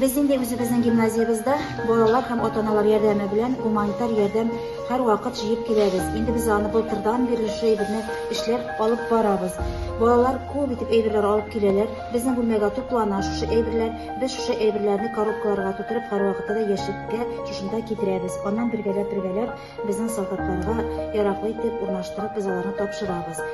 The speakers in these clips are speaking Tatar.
Без инде үзебезнең гимназиябездә балалар һәм ата-аналар ярдәме белән гуманитар ярдәм һәрвакыт җыеп киләбез. Инде без аны былтырдан бирле шушы әйберне эшләп алып барабыз. Балалар күп итеп әйберләр алып киләләр. Безнең бүлмәгә туплана шушы әйберләр. Без шушы әйберләрне коробкаларга тутырып һәрвакытта да яшеккә шушында китерәбез. Аннан бергәләп-бергәләп Безнең солдатларга яраклы итеп урнаштырып, без аларны тапшырабыз.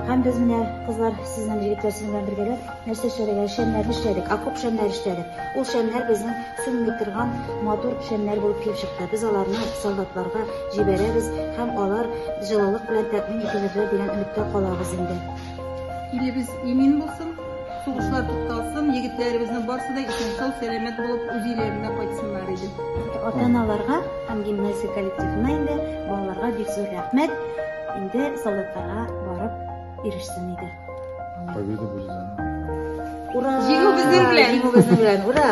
Һәм без менә, кызлар, сезнең егетләр, сезнең белән бергәләп нәрсә эшләдек әле? Шәмнәрне эшләдек, окоп шәмнәр эшләдек. Ул шәмнәр безнең сүнми торган матур шәмнәр булып килеп чыкты. Без аларны солдатларга җибәрәбез һәм алар җылылык белән тәэмин ителерләр дигән өметтә калабыз инде. Илебез имин булсын, сугышлар тукталсын, егетләребезнең барсы да исән-сау, сәламәт булып үз өйләренә кайтсыннар иде. Ата-аналарга һәм гимназия коллективына инде балаларга бик зур рәхмәт. Инде солдатларга барып ирешсен иде. Победа будет за нами. Ура! Җиңү безнең белән! Җиңү безнең белән! Ура!